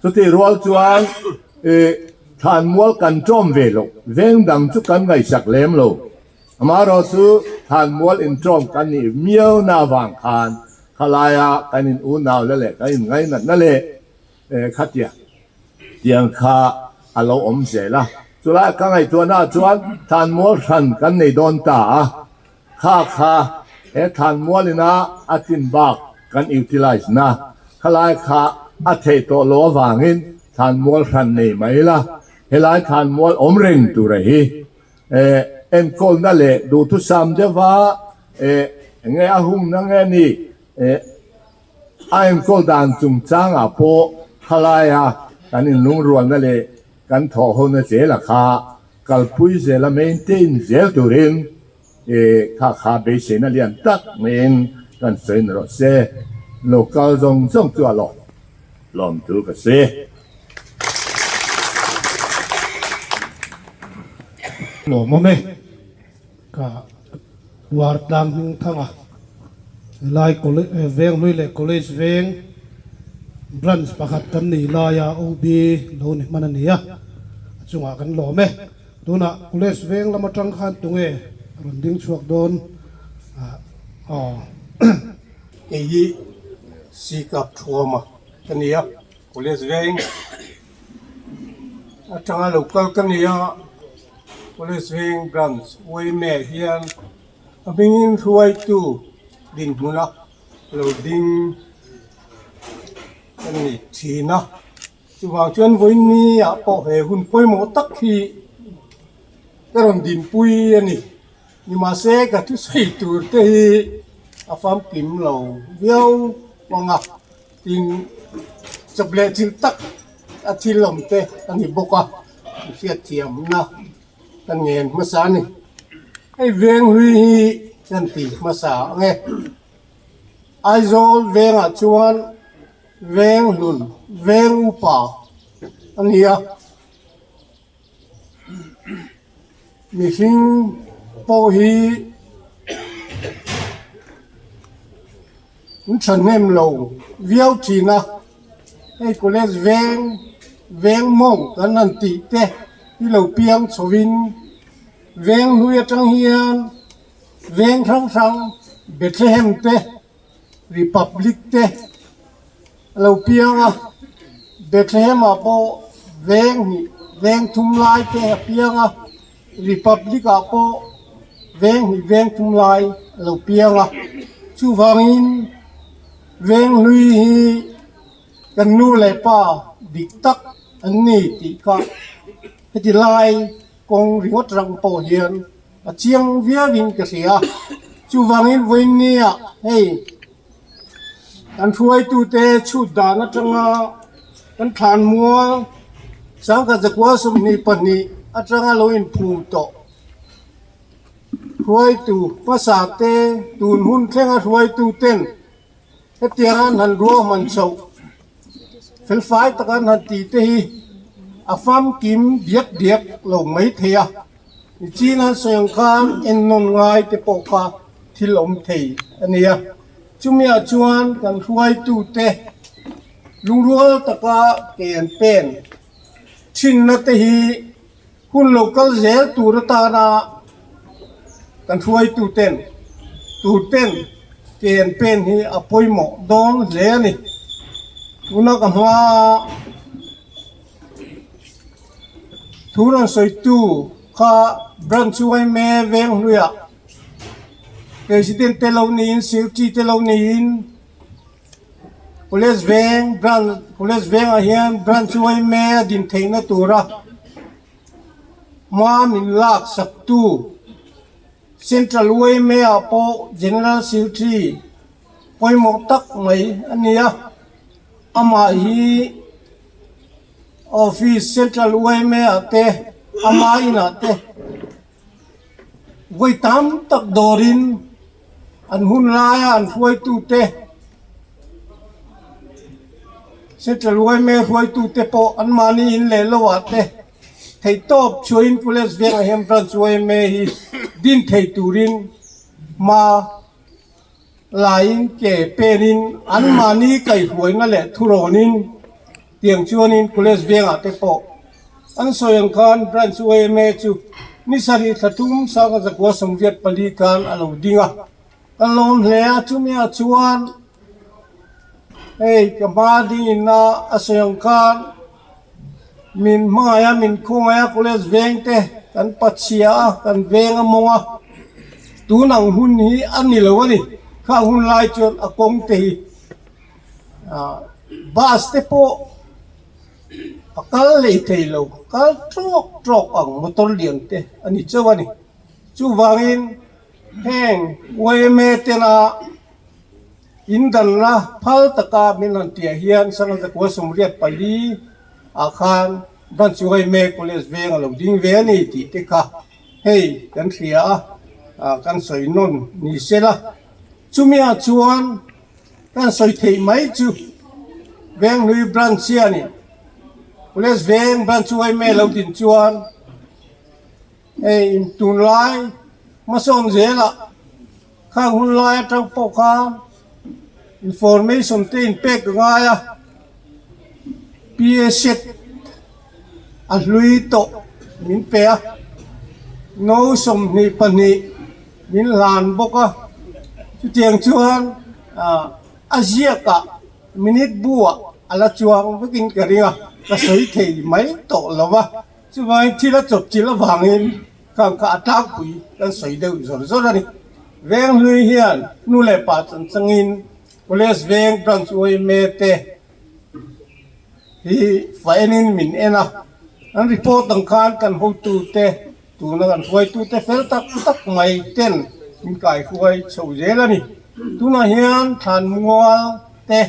Chutih rual chuan i Thlanmual kan ṭawm ve loh, veng dang chu kan ngaihsak lem lo. Amaherawh chu Thlanmual inṭawm kan nih miauna avang khan khalaia kan in unau la leh kan in ngainatna leh khatia tiang kha a lo awm zel a. Chulai ka ngaihtuahna ah chuan Thlanmual hran kan nei dawn ta a, kha kha he Thlanmual ina a tlin bak kan utilize na khalai kha a theih tawh lo avangin Thlanmual hran nei mai la, helai Thlanmual awm reng tura hi Eh, enkawlna leh duhthusam deuha eh, enge a humna nge ni? Eh, a enkawl dan chungchangah pawh khalaia kan inlungrualna leh kan thawhhona zela kha kalpui zela maintain zel turin eh, kha kha beiseina lian tak maiin kan sawi na rawh se. Local zawng zawng chu a lawm lawm thu ka sawi e. Lawmawm e, ka uar tlang hming thang a, helai Venghlui leh College veng branch pakhat kan nih laia OB lo ni hman a ni a, a chungah kan lawm e. Tunah College veng lam atang khan tunge rawn ding chhuak dawn aw. Kei hi Sikap Thuama ka ni a. College veng atanga lo kal ka ni a, College veng branch Uaime hian a hmingin hruaitu dinhmuna lo ding ka ni thin a, chuvang chuan vawiin ah pawh he hun pawimawh tak hi ka rawn dinpui a ni. Nimahse ka thusawi tur te hi a famkim lo viau ang a. Tin, chawp leh thil tak a thil awm te a ni bawk a, hriatthiamna ka ngen hmasa a ni. Hei Venghlui hi kan ti hmasa ang e. Aizawl vengah chuan Venghlun, Veng upa a ni a. Mihring pawh hi an thahnem lo viau thin a, hei college veng veng mawng kan han tih te hi lo piang chhovin veng hlui atang hian veng hrang hrang Bethlehem te Republic te a lo piang a, Bethlehem ah pawh. Veng hnih, veng thum lai te a piang a, Republic ah pawh veng hnih veng thum lai a lo piang a, chuvangin veng hlui hi kan nu leh pa dik tak an ni tih kha heti lai kawng ringawt rang pawh hian a chiang viauin ka hria. Chuvangin vawiinniah hei kan hruaitute chhut dan atanga kan thlanmual sangkhat zakua 22 atanga lo inphum tawh hruaitu hmasa te tun hun thlenga hruaitu ten hetianga an han ruahman chhoh felfai taka an han tih te hi a famkim diak diak lo mai thei a. Nichina sawi ang khan ennawn ngai te pawh kha thil awm thei a ni a, chumiah chuan kan hruaitute lungrual taka ke an pen thinna te hi hun lo kal zel tur atana kan hruaituten turten ke an pen hi a pawimawh dawn hle a ni. Tuna ka hmaa. Thu rawn sawitu kha Branch yma veng hnuiah President te lo niin Secretary te lo niin College veng Branch College vengah hian Branch yma a din theihna tura hma min lak saktu Central yma ah pawh General Secretary pawimawh tak mai a ni a, amah hi. Office Central yma ah te ama inah te vawi tam tak dawrin an hun laia an hruaitu te Central yma hruaitu te pawh anmahni in leh lo ah te theihtawp chhuahin Police vengah hian Branch yma hi din thei turin hma Laiin ke penin anmahni kaihruaina leh thurawnin tiang chuanin College vengah te pawh an sawi ang khan Branch yma chu ni sarih thla thum sanga zakua 84 khan a lo ding a, ka lawm hle a, chumi ah chuan hei ka hma dingin a a sawi ang khan min hmangaih a, min khawngaih a, College veng te kan pachhia a, kan veng a mawng a, tun ang hun hi a ni lo a ni, khang hun lai chuan a kawng te hi ah bus te pawh a kal leh thei lo, kal tawk tawk ang motor lian te a ni chauh a ni, chuvangin heng yma tena. In danna phal taka min rawn tih ah hian Sangha Zakua 84 ah khan Branch yma College veng a lo ding ve a ni tih te kha hei kan hria a, kan sawi nawn ni se la. Chumi ah chuan kan sawi theih mai chu Venghlui Branch hianin College veng Branch yma lo din chuan hei tunlai hmasawn zelah Khang hun lai atang pawh khan information te in pek a ngai a, PA set a hlui tawh min pe a, no 22 min hlan bawk a, chutiang chuan ah a ziak ah minute bu ah a la chuang vekin ka ring a, ka sawi thei mai tawh lo va, chuvangin thil a chawp chilh avangin. Khang kha a tlangpui kan sawi deuh zawr zawr a ni. Veng hlui hian nu leh pa chanchangin College Veng Branch yma te hi fa enin min en a, an report ang khan kan hotute tuna kan hruaitute fel tak tak mai ten min kaihruai chho zel a ni. Tunah hian thlanmual te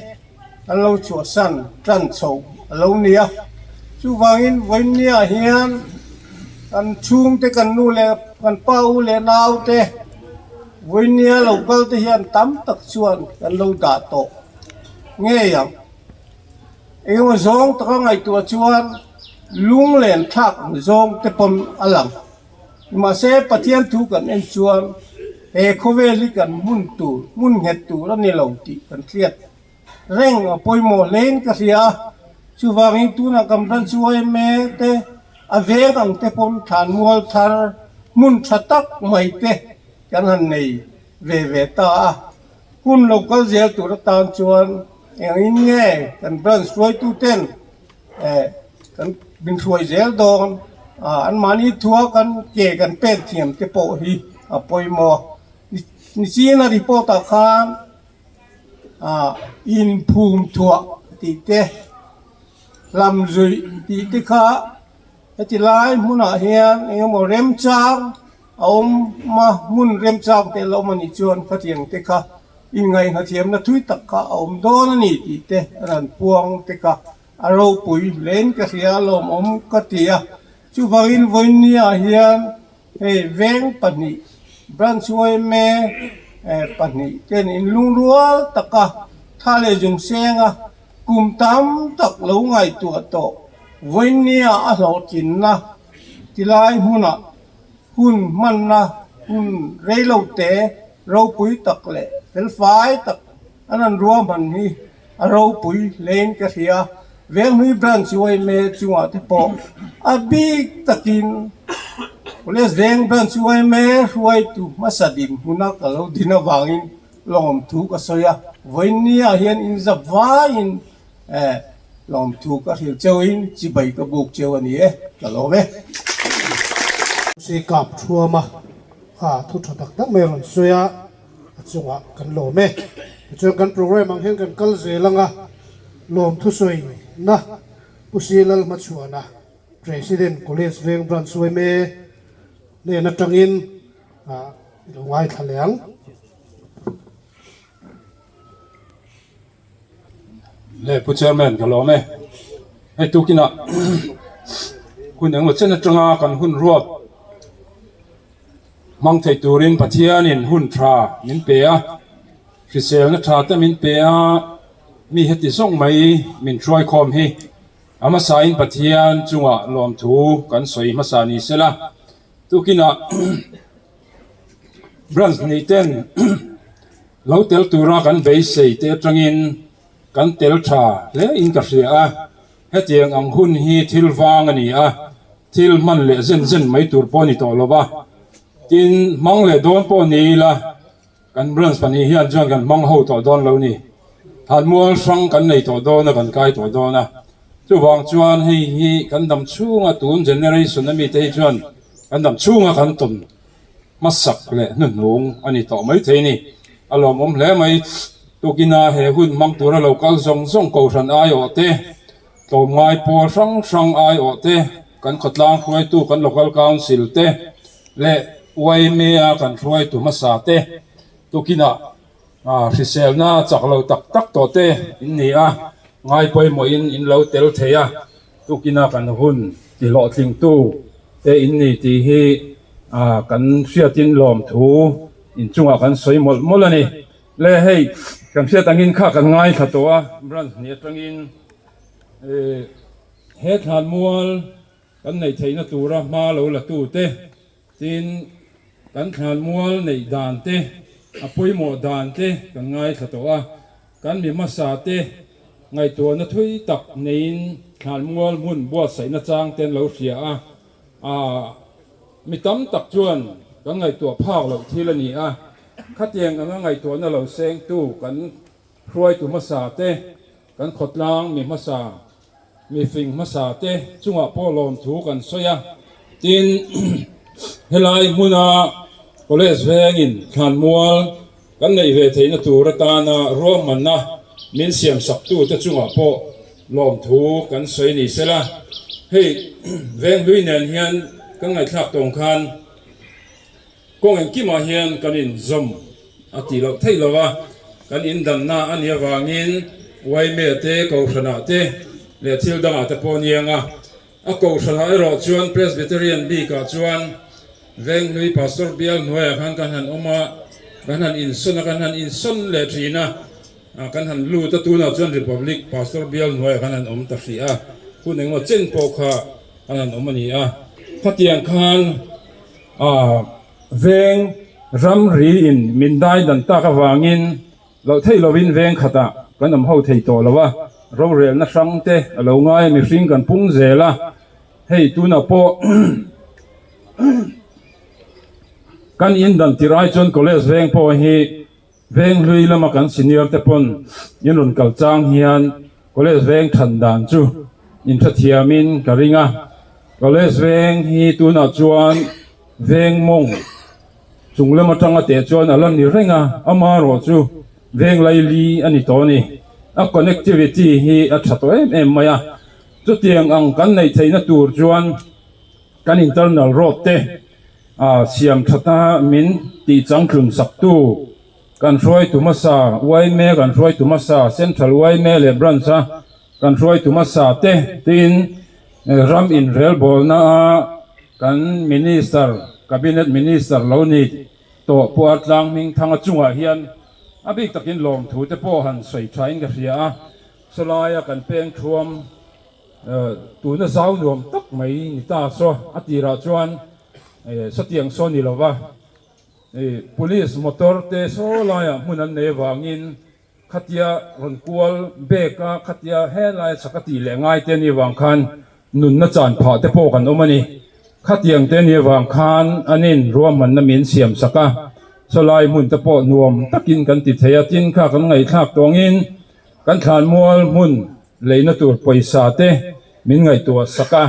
an lo chhuahsan tan chho a lo ni a, chuvangin vawiinniah hian kan chhungte kan nu leh kan pa u leh nau te vawiinnia lo kal te hian tam tak chuan kan lo dah tawh ngei ang. Engemaw zawng taka ngaihtuah chuan lunglen thlak ang zawng te pawn a lang. Mahse Pathian thu kan en chuan he khawvel hi kan hmun tur, hmun nghet tur a ni lo tih kan hriat reng a pawimawh hlein ka hria a. Chuvangin tunah kan branch yma te a veng ang te pawn thlanmual thar hmun tha tak mai te kan han nei ve ve ta a. Hun lo kal zel tur atan chuan engin nge kan branch hruaituten eh kan. Min hruai zel dawn a, anmahni thua kan ke kan pek thiam te pawh hi a pawimawh. Nichina report ah khan inphum thuah tih te, hlam zuih tih te kha heti lai hmunah hian eng emaw remchang a awm a, hmun remchang te la awm a nih chuan khatiang te kha inngaihhnathiamna thui tak kha a awm dawn a ni tih te an han puang te kha. A ropui hlein ka hria lawmawm ka ti a, chuvangin vawinia hian hei veng pahnih branch yma pahnih ten inlungrual taka tha leh zung senga kum tam tak lo ngaihtuah tawh vawinia a hlawhtlinna tilai hmunah hun hmanna hun reilote ropui tak leh felfai tak an han ruahman hi A ropui hlein ka hria. Venghlui Branch yma chungah te pawh a bik takin College Veng Branch yma hruaitu hmasa dinhmuna ka lo din avangin lawmthu ka sawi a. Vawiinniah hian inzap vaiin lawmthu ka hrilh cheuhin chibai ka buk cheu a ni e, ka lawm e. Si kap thuama kha thu tha tak tak mai a rawn sawi a. A chungah kan lawm e. Tichuan kan program ang hian kan kal zel anga lawm thusawi na Pu Si Lalhmachhuana President College Veng Branch yma hnen atangin i lo ngaithla leh ang. Le Pu Chairman ka lawm e. Hei tukinah hun engemaw chen atanga kan hun ruat Hmang thei turin Pathianin hun tha min pe a, hriselna tha te min pe a, mi heti zawng mai min hruaikhawm hi a hmasain Pathian chungah lawmthu kan sawi hmasa ni sela. Tukinah branch hnih ten lo tel tura kan beisei te atangin kan tel tha hle in ka hria a. Hetiang ang hun hi thil vang a ni a, thil hman leh zen zen mai tur pawh a ni tawh lo va. Tin, hmang leh dawn pawh ni ila, kan branch pahnih hian chuan kan hmang ho tawh dawn lo ni. Thanmual hrang kan nei tawh dawn a, kan kai tawh dawn a. Chuvang chuan hei hi kan dam chhunga tun generation a mite hi chuan kan dam chhunga kan tawn hmasak leh hnuhnung a ni tawh mai thei ni. A lawmawm hle mai. Tukina he hun hmang tura lo kal zawng zawng Kohhran aiawh te, tlawmngai pawl hrang hrang aiawh te, kan khawtlang hruaitu kan Local Council te leh yma a kan hruaitu hmasa te tukinah hriselna chak lo tak tak tawh te in ni a, ngai pawimawhin in lo tel thei a. Tukina kan hun ti hlawhtlingtu te in ni tih hi kan hriatin lawmthu inchungah kan sawi mawlh mawlh a ni. Le hei kan hriat angin kha kan ngaithla tawh a, branch hnih atangin he thlanmual kan neih theihna tura hma lo la tu te tin kan thlanmual neih dan te a pawimawh dan te kan ngaithla tawh a, kan mi hmasa te ngaihtuahna thui tak neiin thlanmual hmun buatsaihna chang te an lo hria a, mi tam tak chuan kan ngaihtuah phak loh thil a ni a. Khatiang anga ngaihtuahna lo sengtu kan hruaitu hmasa te, kan khawtlang mi hmasa, mi fing hmasa te chungah pawh lawmthu kan sawi a. Tin, helai hmuna College vengin thlanmual kan neih ve theihna tur atana ruahmanna min siamsaktu te chungah pawh lawmthu kan sawi ni sela. Hei venghlui nen hian kan ngaihthlak tawng khan, Kawng engkimah hian kan inzawm a tih loh theih lo a, kan indanna a nih avangin yma te, Kohhranah te leh thil dangah te pawh a niang a. A Kohhranah erawh chuan Presbyterian bikah chuan Venghlui Pastor bial hnuaiah khan kan han awm a, kan han insawn a, kan han insawn leh thin a, kan han lut a, tunah chuan Republic Pastor bial hnuaiah khan han awm ta hrih a, hun engemaw chen pawh kha kan han awm a ni a. Khatiang khan A veng ramri in min dai dan tak avangin loh theih lovin veng khatah kan awm ho thei tawh lo a, rorelna hrang te a lo ngai a, mihring kan pung zel a, hei tunah pawh kan in dan tir ai chuan college veng pawh hi veng hlui lama kan senior te pawn in rawn kal chang hian college veng than dan chu. Inhrethiamin ka ring a, College veng hi tunah chuan veng mawng chung lam atanga teh chuan a la ni reng a, amaherawh chu veng laili a ni tawh a ni. A connectivity hi a tha tawh em em mai a, chutiang ang kan neih theihna tur chuan kan internal road te siam thata min tih changtlun saktu kan hruaitu hmasa yma kan hruaitu hmasa Central yma leh Branch a Kan hruaitu hmasa te tiin ram inrelbawlna a kan Minister, Cabinet Minister lo ni tawh Pu Artlang Hmingthanga chungah hian a bik takin lawmthu te pawh han sawi thain ka hria a, sawlaia kan peng thuam tuna zau nuam tak mai ni ta saw a tirah chuan sawtiang saw ni lova Police motor te saw laiah hmun an nei avangin Khatia rawn kual bek a, khatia helai chak a tih leh ngai te ni avang khan nunna chan phah te pawh kan awm a ni. Khatiang te ni avang khan an in ruahmanna min siam sak a, sawlai hmun te pawh nuam takin kan ti thei a, tin kha kan ngaihthlak tawngin kan thlanmual hmun leina tur pawisa te min ngaihtuah sak a,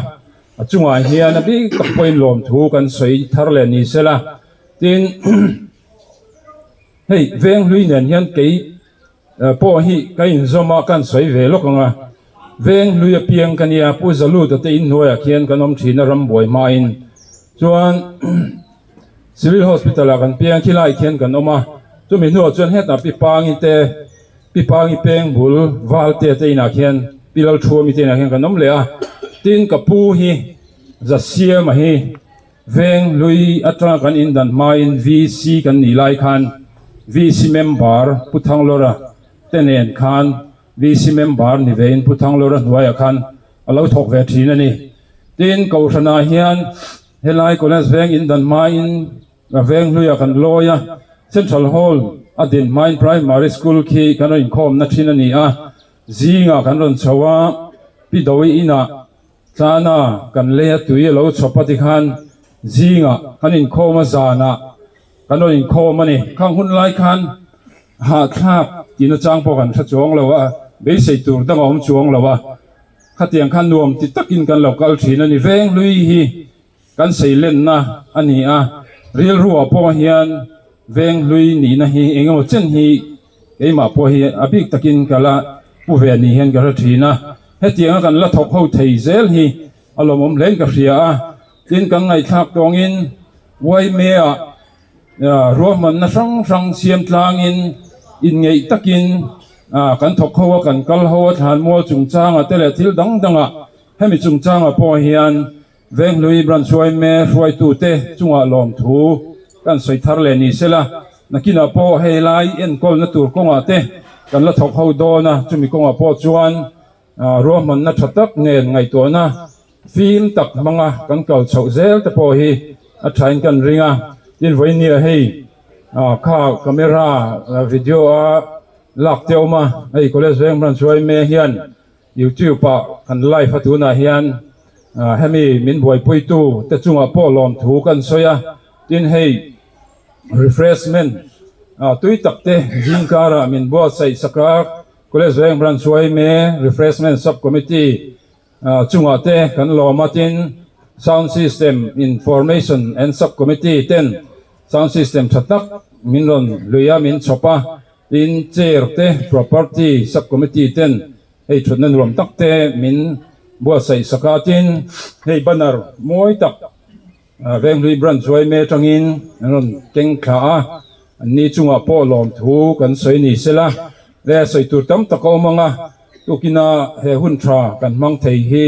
a chungah hian a bik tak pawhin lawmthu kan sawi thar leh ni sela, tin. Hei Venghlui nen hian kei pawh hi ka inzawm a, ka han sawi ve lawk ang a. Venghlui apiang ka nia, Pu Zaluta te inhnuaiah khian kan awm thin a rambuai hmain. Chuan Civil Hospital ah kan piang khilaiah khian kan awm a, chumi hnuah chuan hetah Pi Pangi te, Pi Pangi peng bul Valte te inah khian Pi Lalthuami te inah khian kan awm leh a. Tin ka pu hi Zasiama hi. Veng hlui atanga kan indan hmain VC kan nih lai khan VC member Pu Thanglawra te nen khan VC member ni vein Pu Thanglawra hnuaiah khan a lo thawk ve thin a ni. Tin, Kohhranah hian helai College Veng indan hmain Veng hluiah kan lawi a, Central Hall a din hmain Primary School khi kan rawn inkhawmna thin a ni a, zingah kan rawn chho a, Pi Dowi inah Tlana kan lei a tui a lo chhawp a tikhan zingah kan inkhawm a zanah kan rawn inkhawm a ni. Khang hun lai khan hahthlak tihna chang pawh kan hre chuang lo a, beisei tur dang a awm chuang lo a, khatiang khan nuam ti takin kan lo kal thin a ni. Venghlui hi Kan seilenna a ni a, rilruah pawh hian Venghlui nihna hi eng emaw chen hi keimah pawh hi a bik takin ka la pu ve ni hian ka hre thin a, hetianga kan la thawk ho thei zel hi a lawmawm hlein ka hria a, tin kan ngaihthlak tawngin Uaimea ruahmanna hrang hrang siam tlangin inngeih takin kan thawk ho a, kan kal ho a thlanmual chungchangah te leh thil dang dangah hemi chungchangah pawh hian Venghlui Branch yma hruaitute chungah lawmthu kan sawi thar leh ni sela, nakinah pawh hei lai enkawlna tur kawngah te kan la thawk ho dawn a, chumi kawngah pawh chuan ruahmanna tha tak nen ngaihtuahna fim tak hmanga kan kal chhoh zel te pawh hi a thain kan ring a, tin vawinia hei kha camera video a lak te awm a, hei College Veng Branch yma hian Youtube ah kan live a tunah hian hemi min buaipuitu te chungah pawh lawmthu kan sawi a, tin hei refreshment tui tak te zing karah min buatsaih sak a, College Veng Branch yma Refreshment Sub Committee chungah te kan lawm a, tin Sound System Information and Sub Committee ten Sound System tha tak min rawn lui a min chhawp a. Tin, Chair te, Property Sub Committee ten hei thutna nuam tak te min buatsaih sak a, tin, hei banner mawi tak Venghlui Branch yma atangin an rawn keng thla a, an ni chungah pawh lawmthu kan sawi ni sela, le sawi tur tam tak a awm ang a, tukina he hun tha kan hmang thei hi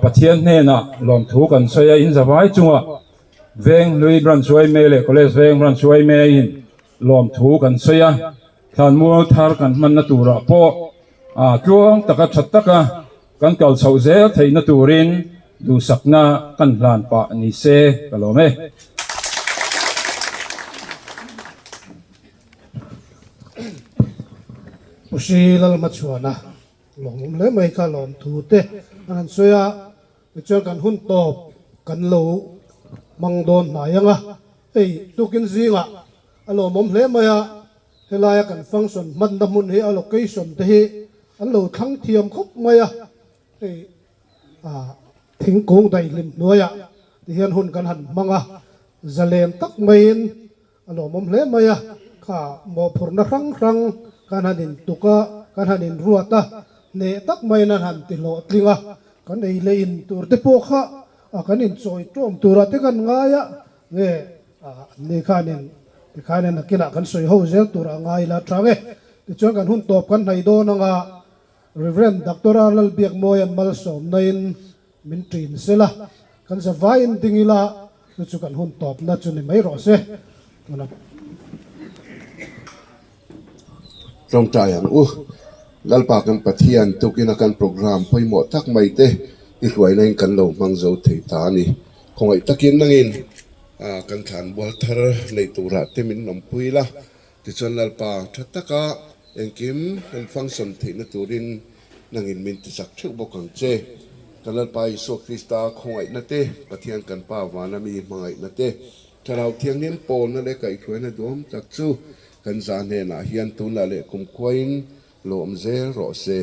Pathian hnenah lawmthu kan sawi a, in zavai chungah Venghlui Branch yma leh College Veng Branch yma in Lawmthu kan sawi a, thlanmual thar kan hmanna turah pawh tluang taka tha taka kan kal chhoh zel theihna turin duhsakna kan hlan pah ni se ka lawm e. Pu Hri Lalhmachhuana lawmawm hle mai kha lawmthu te an han sawi a, tichuan kan hun tawp kan lo hmang dawn hnai ang a. Hei tukin zingah a lawmawm hle mai a, helaia kan function hmanna hmun hi a location te hi an lo thlang thiam khawp mai a, hei. Thingkung daihlim hnuaiah tihian hun kan han hmang a, zalen tak maiin a lawmawm hle mai a, kha mawhphurhna hrang hrang kan han intuk a, kan han inruat a, hneh tak maiin an han ti hlawhtling a, kan ei leh in tur te pawh kha kan inchawi tawm turah te kan ngai a, nge ni khanin tikhanin nakinah kan sawi ho zel turah a ngai la tang e. Tichuan kan hun tawp kan hnaih dawn anga Rev. Doctor R. Lalbiakmawia'n malsawmnain min ṭin sela, kan zavaiin ding ila, chu chu kan hun tawpna chu ni mai rawh se. Tuna. Tawngtai ang u. Lalpa kan Pathian tukina kan program pawimawh tak mai te i hruainain kan lo hmang zo thei ta a ni. Khawngaih takin nangin kan thlan bual thar nei turah te min awmpui la, Tichuan Lalpa tha taka engkim kan function theihna turin nangin min tichak theuh bawk ang che. Kan Lalpa Isua Krista khawngaihna te, Pathian kan Pa vana mi hmangaihna te, Thlarau Thianghlim pawlna leh kaihhruaina duam tak chu kan za hnenah hian tunah leh kumkhuain lawm zel rawh se.